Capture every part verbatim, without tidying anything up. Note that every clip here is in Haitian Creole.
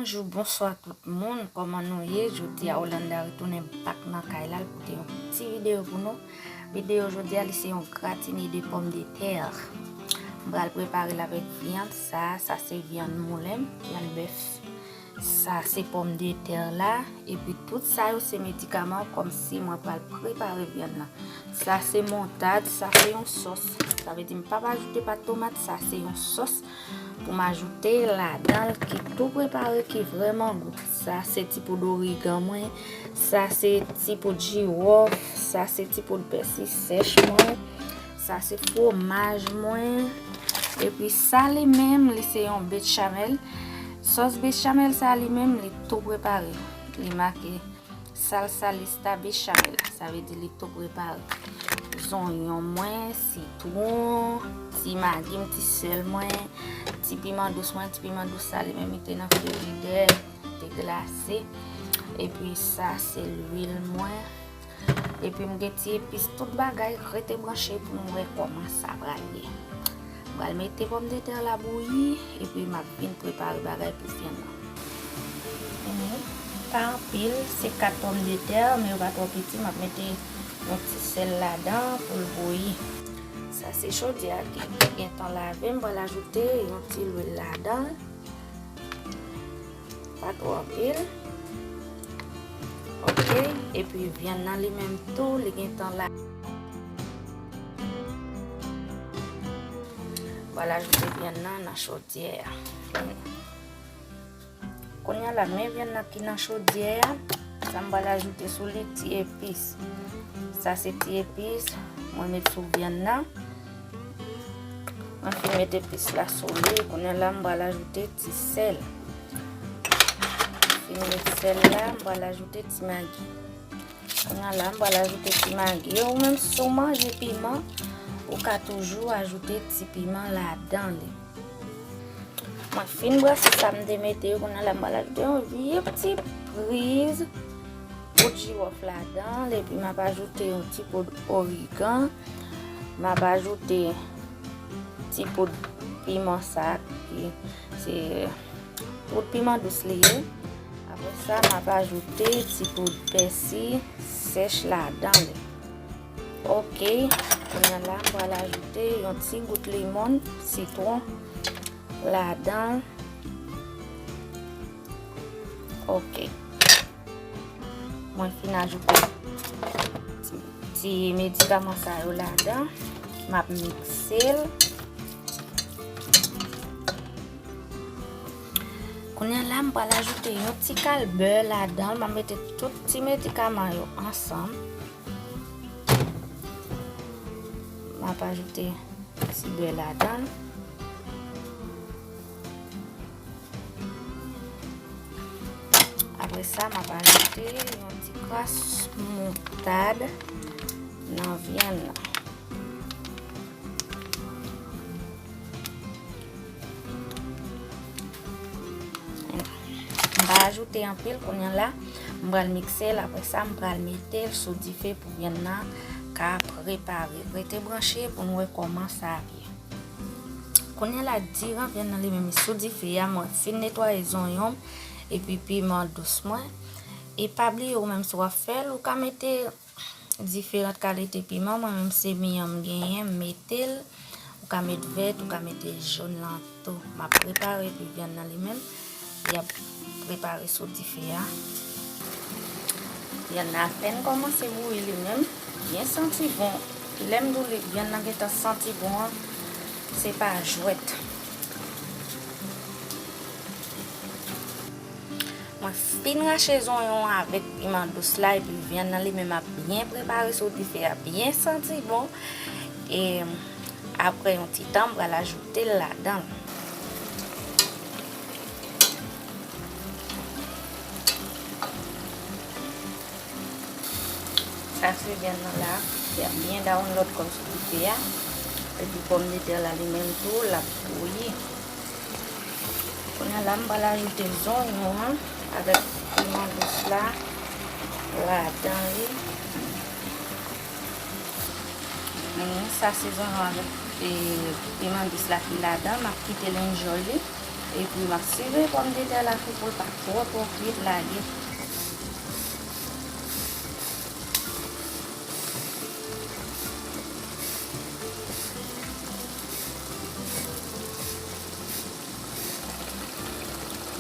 Bonjou, bonswa tout moun, kòman nou ye? Jodi a, Olanda retounen back nan kay la, l pote yon ti videyo pou nou. Videyo jodi a, li se yon gratine de pòmdetè. M pral prepare l avèk vyann sa, sa se vyann moulen, vyann bèf. Sa se pòmdetè la, epi tout sa yo se medikaman kòmsi mwen pral prepare vyann nan. Sa se moutad, sa se yon sòs. Sa vle di m p ap ajoute pat tomat, sa se yon sòs pou m ajoute ladan l ki tou prepare, ki vrèman gou. Sa se ti poud origan mwen, sa se ti poud jiwòf, sa se ti poud pèsi sèch mwen, sa se fwomaj mwen. Epi sa li menm, li se yon bechamel. Sòs bechamel sa li menm, li tou prepare. Li make salsa lista bechamel. Sa vle di li tou prepare. Zonyon mwen, sitwon, ti magi m, ti sèl mwen, ti piman dous mwen, ti piman dous sa li menm li te nan frijidè, te glase. Epi sa se lwil mwen. Epi m gen ti epis, tout bagay, rete branche pou nou wè kòman sa pral ye. M pral mete pòmdetè la bouyi, epi m ap vin prepare bagay pou vyann nan. Mhm. Pa anpil, se kat pòmdetè, men yo pa twò piti, m ap mete yon ti sèl ladan pou l bouyi. Sa se chodyè a ki gentan lave, m pral ajoute yon ti lwil ladan. Pa twò anpil. Ok, epi vyann nan li menm tou, li gentan la. M pral ajoute vyann nan nan chodyè a. Kounye a la, men vyann nan ki nan chodyè a, sa m pral ajoute sou li ti epis. Sa se ti epis, mwen met sou vyann nan. Mwen fin met epis la sou li, kounye a la m pral ajoute ti sèl. Fin met sèl la, m pral ajoute ti magi. Kounye a la m pral ajoute ti magi. Ou menm si w manje piman, ou ka toujou ajoute ti piman ladan li. Mwen fin brase sa m te mete yo, kounye a la m pral ajoute yon vye ti priz poud jiwòf ladan l, epi m ap ajoute yon ti poud origan. M ap ajoute ti poud piman sa ki se poud piman dous li ye. Apre sa, m ap ajoute ti poud pèsi sèch ladan li. Ok, kounye a la, m pral ajoute yon ti gout limon, sitwon ladan. Ok. Mwen fin ajoute ti, ti medikaman sa yo ladan. M ap mikse l. Kounye a la, m pral ajoute yon ti kal bè ladan l. M ap mete tout ti medikaman yo ansanm. M ap ajoute ti bè ladan l. Apre sa, m ap ajoute yon ti kras moutad nan vyann nan. M pa ajoute anpil kounye a la. M pral mikse l, apre sa, m pral mete l sou dife pou vyann nan ka prepare. Rete branche pou n wè kòman sa ap ye. Kounye a la, diran vyann nan li menm sou dife a, mwen fin netwaye zonyon m epi piman dous mwen. E pa bliye, ou menm si w ap fè l, ou ka mete diferan kalite piman. Mwen menm se miyan m genyen, m mete l. Ou ka met vèt, ou ka mete jòn lan tou. M ap prepare pou vyann nan li menm. Li ap prepare sou dife a. Vyann nan apèn kòmanse bouyi li menm. Byen santi bon. Lè m di w li, vyann nan gentan santi bon an, se pa jwèt. Mwen fin rache zonyon an avèk piman dous la, epi vyann nan li menm ap byen prepare sou dife a, byen santi bon. E apre yon ti tan, m pral ajoute l ladan l. Sa se vyann nan la, ki ap byen download kòm sou dife a. Epi pòmdetè la li menm tou, l ap bouyi. Kounye a la, m pral ajoute zonyon an avèk piman dous la ladan li. Men sa se zonyon avèk, e, piman dous la ki ladan. M ap kite l enjoy li. Epi m ap sire pòmdetè la tou pou l pa twò twò kwit lage.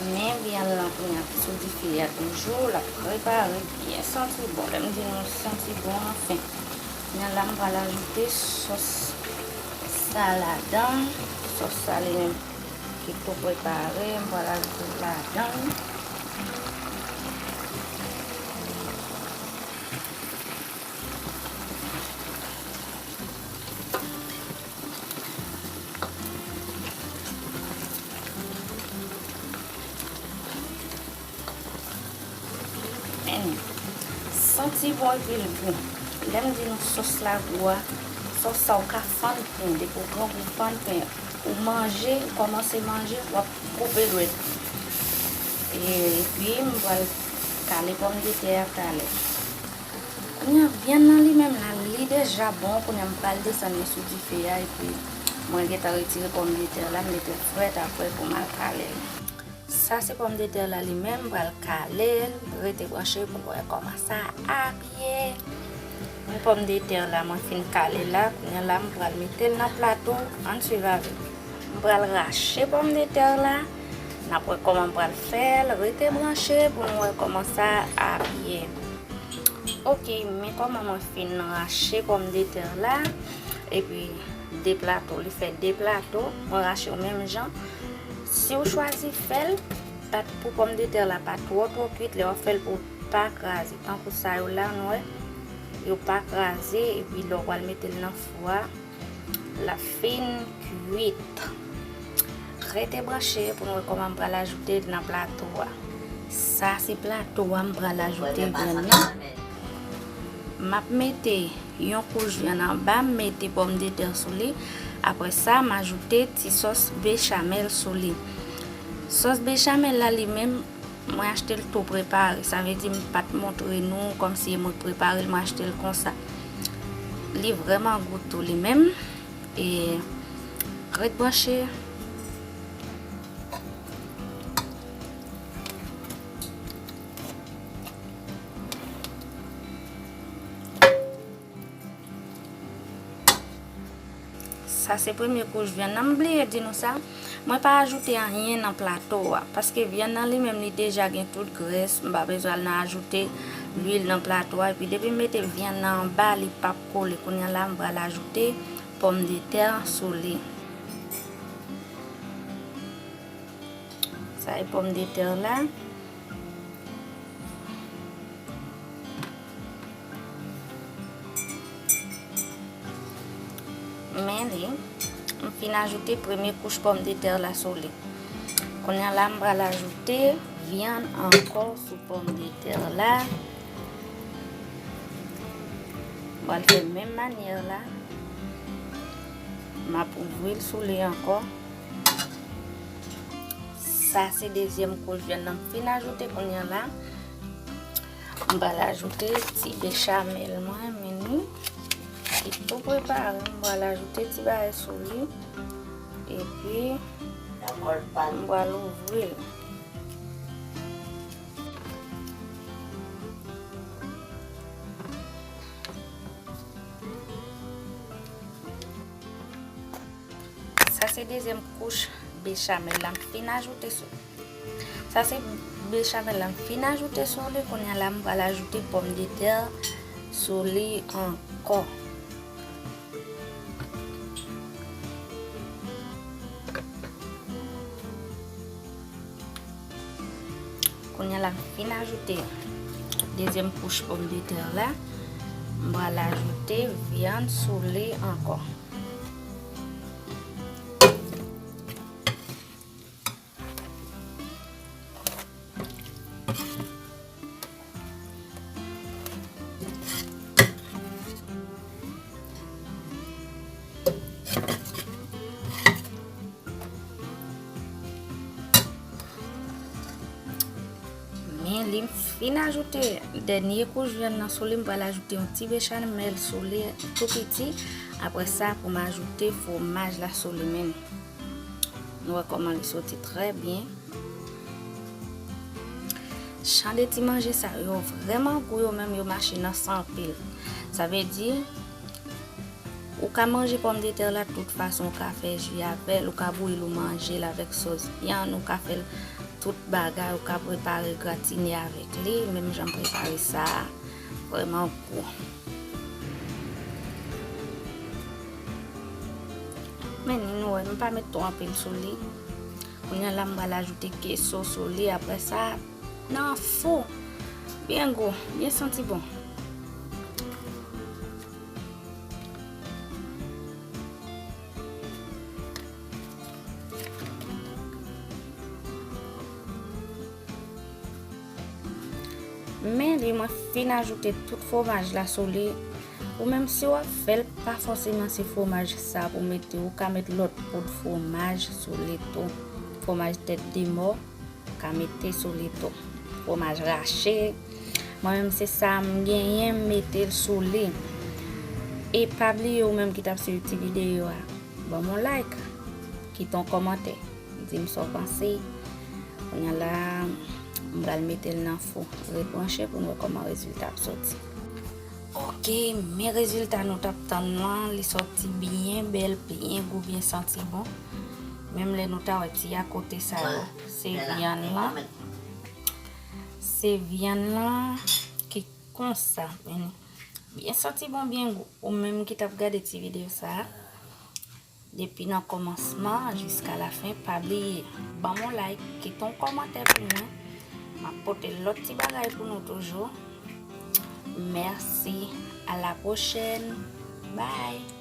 Men vyann lan kounye a sou dife a toujou, l ap prepare byen santi bon. Lè m di nou santi bon, anfen. Kounye a la, m pral ajoute sòs sa ladan. Sòs sa li menm ki tou prepare, m pral ajoute l ladan. Men, santi bon epi l gou. Lè m di nou sòs la gou a, sòs sa ou ka fann pen, depi ou grangou fann pen, ou manje, ou kòmanse manje, w ap koupe l rèd. E, epi m pral kale pòmdetè a talè. Kounye a, vyann nan li menm la, li deja bon. Kounye a, m pral desann li sou dife a, epi mwen gentan retire pòmdetè la, m mete l frèt apre pou m al kale l. Sa se pòmdetè la li menm, m pral kale l, rete branche pou n wè kòman sa ap ye. Men pòmdetè la, mwen fin kale la, kounye a la, m pral mete l nan plato, ann swiv avè m. M pral rache pòmdetè la, n ap wè kòman m pral fè l, rete branche pou n wè kòman sa ap ye. Ok, men kòman mwen fin rache pòmdetè la, epi de plato, li fè de plato, mwen rache yo menm jan. Si w chwazi fè l, pa t-, pou pòmdetè la pa twò twò kwit, lè w ap fè l pou pa kraze. Tankou sa yo la, nou wè, yo pa kraze, epi lè w pral mete l nan fou a, l ap fin kwit. Rete branche pou n wè kòman m pral ajoute l nan plato a. Sa se plato a, m pral ajoute vyann nan. M ap mete yon kouch vyann anba, m mete pòmdetè sou li. Apre sa, m ajoute ti sòs bechamèl sou li. Sòs bechamèl la li menm, mwen achte l tou prepare. Sa vle di m pa t montre nou kòmsi e mwen k prepare l, mwen achte l konsa. Li vrèman gou tou li menm. E ret branche. Sa se premye kouch vyann nan. M bliye di nou sa, mwen pa ajoute anyen nan plato a, paske vyann nan li menm li deja gen tout grès, m pa bezwen al nan ajoute lwil nan plato a. Epi depi m mete vyann nan anba, li p ap kole. Kounye a la, m pral ajoute pòmdetè sou li. Sa e pòmdetè la. Men li, m fin ajoute premye kouch pòmdetè la sou li. Kounye a la, m pral ajoute vyann ankò sou pòmdetè la. M pral fè menm manyè la. M ap ouvri l sou li ankò. Sa se dezyèm kouch vyann nan m fin ajoute kounye a la. M pral ajoute ti bechamèl mwen, men li, ki tou prepare. M pral ajoute ti bagay sou li. Epi, m pral ouvri l. Sa se dezyèm kouch bechamèl la m fin ajoute sou. Sa se bechamèl la m fin ajoute sou li. Kounye a la, m pral ajoute pòmdetè sou li ankò. Kounye a la, m fin ajoute dezyèm kouch pòmdetè la. M pral ajoute vyann sou li ankò. Men li, m fin ajoute dènye kouch vyann nan sou li, m pral ajoute yon ti bechamèl sou li tou piti. Apre sa, pou m ajoute fwomaj la sou li menm. Nou wè kòman li soti trè byen. Jan de ti manje sa yo vrèman gou, yo menm yo mache nan san anpil. Sa vle di, ou ka manje pòmdetè la tout fason, ou ka fè ji avè l, ou ka bouyi l, ou manje l avèk sòs vyann, ou ka fè l tout bagay, ou ka prepare gratine avèk li, menm jan m prepare sa a. Vrèman gou. Men ni nou wè, m pa met twò anpil sou li. Kounye a la, m pral ajoute keso sou li. Apre sa, nan fou. Byen gou, byen santi bon. Men li, mwen fin ajoute tout fwomaj la sou li. Ou menm, si w ap fè l, pa fòseman se fwomaj sa pou mete. Ou ka met lòt poud fwomaj sou li tou. Fwomaj tèt de mò, ou ka mete sou li tou. Fwomaj rache. Mwen menm, se sa m genyen, m mete l sou li. E pa bliye, ou menm ki t ap swiv ti videyo a, ban m yon like, kite yon kòmantè, di m sa w panse. Kounye a la, m pral mete l nan fou. Ret branche pou n wè kòman rezilta ap soti. Ok, men rezilta nou t ap tann lan, li soti byen bèl, byen gou, byen santi bon. Menm lè nou ta wè ti akote sa yo, se vyann lan. Se vyann lan ki konsa, men byen santi bon, byen gou. Ou menm ki t ap gade ti videyo sa a, depi nan kòmansman jiska lafen, pa bliye ban m yon like, kite yon kòmantè pou mwen. M ap pote lòt ti bagay pou nou toujou. Mèsi, a la pwochèn. Bye.